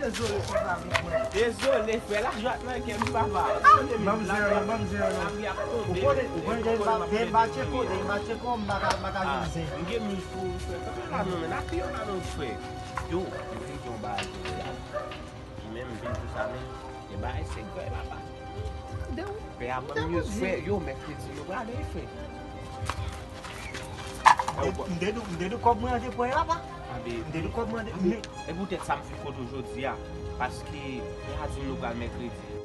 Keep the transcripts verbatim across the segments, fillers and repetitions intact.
Dezole, frè, la jwèt nan kè m, papa. Dezole, men. Ban m zen an, ban m zen an non. Ou konnen, ou konnen, depi m pa tcheko, depi m pa tcheko, m pa ka, m pa ka jwenn zen. M gen mil pou ou, frè. Kanpe la non, men. Apiye la non, frè. Yo, m vin gen yon bagay pou ou la. Ki menm vin pou sa menm. E bagay sekrè, papa. Pè a ban m yo, frè. Yo, mèkredi, yo prale, frè. M te di, m te di kòb mwen an te prè, papa. M te di kòb mwen an te, men. E poutèt sa m fin kote w jodi a. Paske, pè a di m nou pral mèkredi.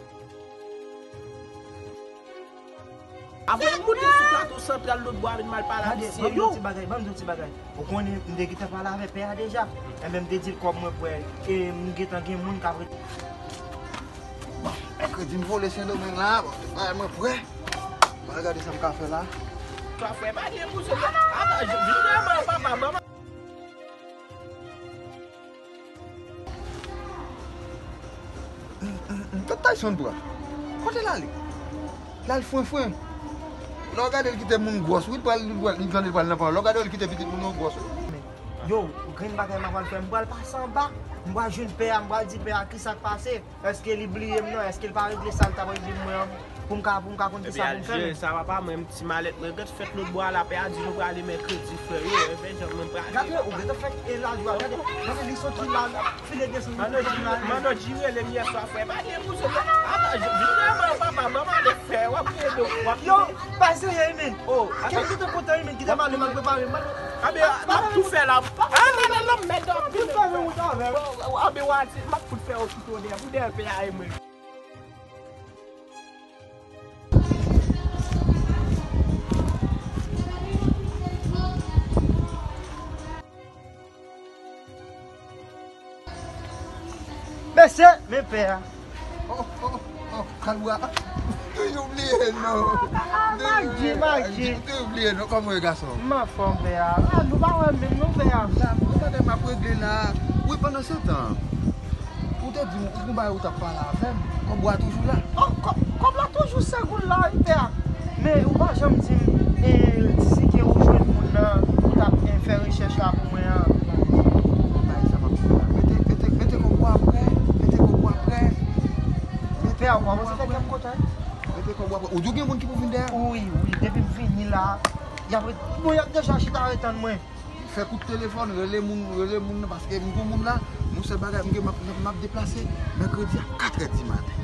Apre m moute sou plato santral lòt bò a, vin m al pale ak misye. Yo! Ban m di yon ti bagay, ban m di yon ti bagay. Ou konnen, m te gentan pale avèk pè a deja. Enben, m te di l kòb mwen prè. E m gentan gen moun k ap ret. Bon, mèkredi m vole Sendomeng la, bon, bagay mwen prè. M al gade sa m ka fè la. Sa fè pa gen pou se. Ata, vin nan men papa, ban m. Tèt Tayson dwat. Kote l ale? L al frenfren. Lè w gade l kite moun gwòs, wi, l pral, li pral, li pral nan pawòl. Lè w gade l kite pitit moun yo gwòs, wi. Yo, grenn bagay m ap pral fè, m pral pase anba, m pral jwenn pè a, m pral di pè a kisa k pase. Èske li bliye m nan? Èske l pa regle sa l t ap regle mwen an pou m ka, pou m ka konn kisa pou m fè menm? Sa papa, mwen, ti malèt mwen gentan fèt lòt bò a la, pè a di nou prale mèkredi, frè. Yo, enben, jan mwen prale. Gade, ou gentan fèt e lajwa, gade, gade li soti la, li ap file desann, li file la. Manodji rele m yè swa, frè. Pa gen pou se. Ata, vin nan men papa, ban m ale, frè. W ap ede, w ap ede. Yo, pa serye, men. Oh, ata. Kèm gentan kontan, men, kite m ale, m al prepare, m al. Abe, m ap tou fè la. Ah, non, non, non, mèt, m ap tou fè wout avè m. Abe, w a di, m ap fout fè w sou tonè, pou dèyè pè a e mwen. Mesye, men pè a. Oh, oh, oh, Kalwa. Toujou bliye non. Magdi, Magdi. Toujou bliye non. Kòman w ye, gason? M anfòm, pè a. Ah, nou pa wè menm non, pè a. La, mwen pa gen m ap regle la. Wi, pandan se tan. Ou te di m, ou gon bagay ou t ap pale avè m. Kòb ou a toujou la? Oh, kò-, kòb la toujou senk goud la, wi, pè a. Men ou pa janm di m, e, si ke ou jwenn moun nan, ou t ap, e, fè rechèch la pou mwen an. Bay sa m ap di la. Mete, mete, mete kòb ou a prè. Mete kòb ou a prè. Mete kòb ou a prè. Pè a, ou kòmanse fè kè m kontan, wi. Mete kòb ou a prè. Ou di w gen moun ki pou vin dèyè? Wi, wi. Depi m vini la, y ap ret-, bon, y ap deja chita ret tann mwen. Fè kout telefòn, rele moun, rele moun nan, paske m gon moun la, nou sèl bagay, m gen, m ap, m ap deplase mèkredi a katrè di maten.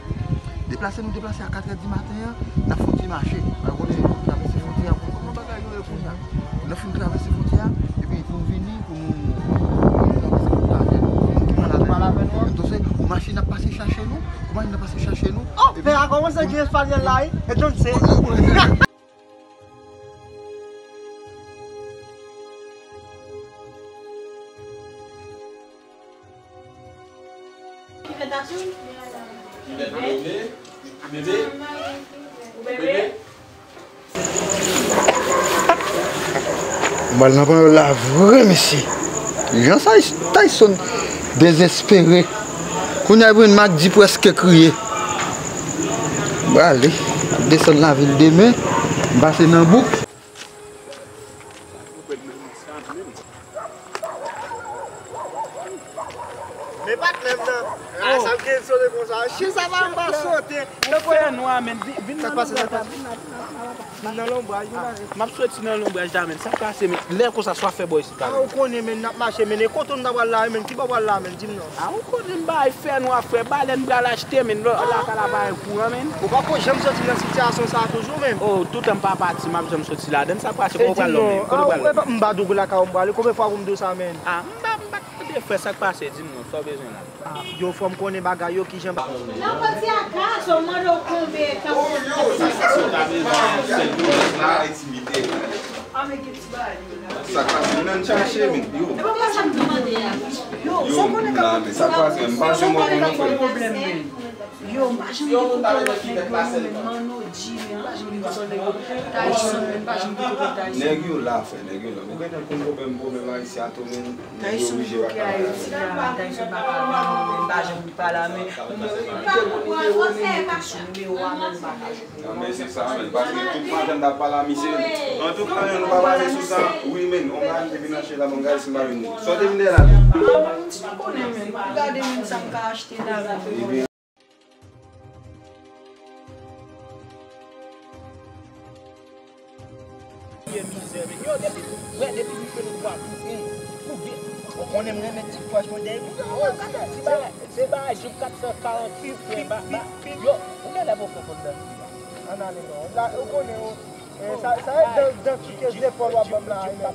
Deplase nou deplase a katrè di maten an, n ap fè yon ti mache. Ou konnen, nou travèse fwontyè a, ou konnen kòman bagay yo ye kounye a. N ap fin travèse fwontyè a, epi pou n vini, pou nou, pou nou travèse, pou nou ka jwenn moun ki pale avè nou. Pale avè nou an. Entonces, ou machin ap pase chache nou, ou machin ap pase chache nou. Oh, epi pè a kòmanse gen espanyòl la, wi. Entonces. Ki fèt ap sou? Ki fèt ap sou? Bebe? Bebe? M al nan panyòl la vre, mesye. Jan sa, Tayson dezespere. Kounye a, Magdi prèske kriye. M prale, m ap desann lavil demen, m pase nan bouk. Men patnè m nan. Ah, sa m gen sote konsa. Chen sa pa, pa sote. Fè nwa, men. Vin, vin nan lonbraj la, vin la, vin la, vin la, papa. Vin nan lonbraj, vin la. M ap soti nan lonbraj la, men. Sa k pase, men? Lè konsa, sa w ap fè bò isit la, men. Ah, ou konnen, men, n ap mache, men. E kote w ta pral la, men? Ki bò w pral la, men? Di m non. Ah, ou konnen m bay fè nwa, frè. Balèn pral achte, men. Lò, lakay la pa gen kouran, men. Ou pa ko janm soti nan sitiyasyon sa a toujou, men. Oh, toutan m pa pati, m ap janm soti ladann. Sa k pase? Kote w pral la, men? Kote w pral la? M pa di w lakay ou m prale. Konbyen fwa pou m di w sa, men? Ah, m pa, m pa tande, frè. Sa k pase? Di m non, sa w bezwen la? Ah, yo, fò m konnen bagay yo, kijan ba- Nan pati a ka, so mande w konbyen tan. Oh, yo, sa, sa, sa, ta bezwen sèl polis la, entimide. Ah, men gen ti bagay yo la. Sa k pase, m nan chache, men, yo. E pa sa m te mande a. Yo, yo, sa w konnen la, men sa k pase, m pa janm wè moun, non, frè. Pwoblèm, men. Yo, m pa janm gen kontwòl lòt nèg yo non, men Manno G, men m pa janm gen kontwòl nèg yo. Tyson, men m pa janm gen kontwòl Tyson. Nèg yo la, frè, nèg yo la. Ou gentan konn pwoblèm, pwoblèm Ayisyen a tou, men nèg yo oblije pa ka. Tyson bloke Ayiti la, Tyson pa ka vini, men m pa janm pale a, men m te gon nimewo, men m ekri sou nimewo a, men m pa ka jwenn. Nan men se sa menm, paske tout maten m t ap pale a misye. Antouka, men nou pa pale sou sa. Wi, men, on bagay m te vin achte la, bon, gade si m pa vin. Sa w te vin dèyè la tou? Ti konnen, men, pou gade menm sa m ka achte la, men. Ebyen. Vye mizè, men. Yo, depi, wè, depi m fè nou twa tou, en, pou vye. Ou konnen m renmen ti pòch mwen dèyè. Yo, gade, ti bagay. Se bagay jou kat san karant pi, pi, pi, pi. Yo, ou genlè poko konn danse a. Ann ale non. La, ou konnen, eh, sa, sa e dans, dans sou ke zepòl w ap ban m la, wi, men.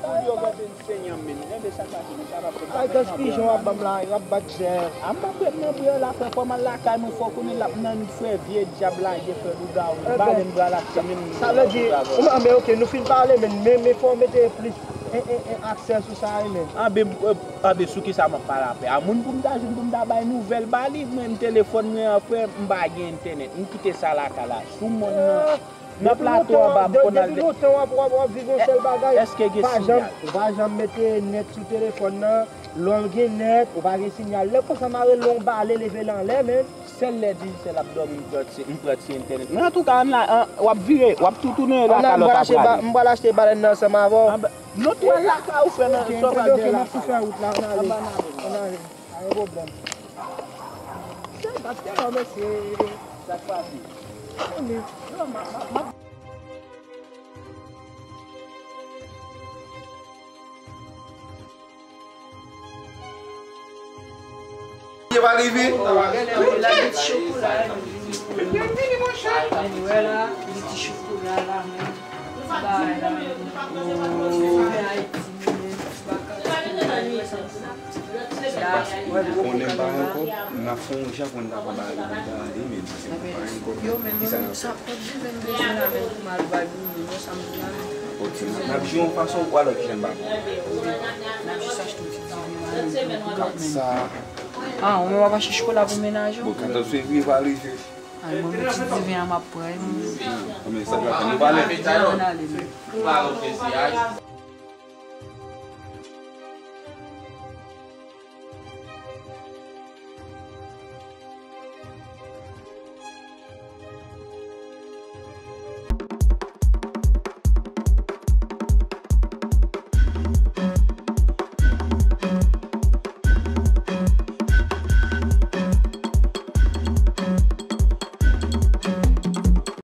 Pou yo mete m senyan menm. Gade sa k pase, men sa p ap fè m pa. Ay, dans pijon w ap ban m la, w ap bat zèv. A, m pa prèt nan priyè la, frè, fò m al lakay mwen, fò w konnen l ap nan frè vye dyab la, gen frè lougawou. Ebyen, m pral achte menm. Sa vle di, ou, men, ok, nou fin pale, men, men, men fò w mete plis, en, en, en, aksè sou sa, wi, men. Anben, eh, Anben, sou kisa m ap pale a frè a? Moun pou m ta jwenn, pou m ta bay nouvèl ba li, mwen, m telefòn mwen an, frè, m pa gen entènèt. M kite sa lakay la. Sou mòn nan, nan plato anba, m konn al. Depi lontan w ap, w ap, w ap viv yon sèl bagay. Èske gen sinyal? Ou pa janm mete nèt sou telefòn nan. Lè w gen nèt, ou pa gen sinyal. Lè konsa, m a rele w, yon bale leve l anlè, men. Sèl lè Digicel ap dòmi, m pran ti, m pran ti entènèt. Men antouka, ann la, an, w ap vire, w ap tou tounen lakay lòt ap prale. M pral achte balèn nan ansanm avè w. Anben, non, tou al lakay ou, frè, nan, sa w pral gen lakay la. Ann ale, ann ale. Pa gen pwoblèm. Se bat tèlè, mesye. Sa k pase? Yo, m ap, m ap, m ap. Li pa rive. Oh, genlè, wi, la, li ti chokola, li vini. Li vini, monchè. Anyway, la, li ti chokola, la, men. Ti bagay la, men. Oh. Fè Ayiti, men. Ti bagay. Ou konnen m pa ankò, m ap fè yon jan pou n ta pran bagay pou n ta ale, men. Yo, men, men, sa, kòb diven bezwen la, men, pou m al bay pou nou, non, sa m di la, men. Ok, n ap jwe yon fason ou alò kijan m pa bon. N ap jis achte yon ti diven la, men, pou gad sa. Ah, ou menm w ap achte chokola pou mennaj ou? Bon, katòz fevriye pral rive. Ay, mwen, men ti diven an, m ap pran, men. Kòman sa va fè nou pale? Ann ale, men.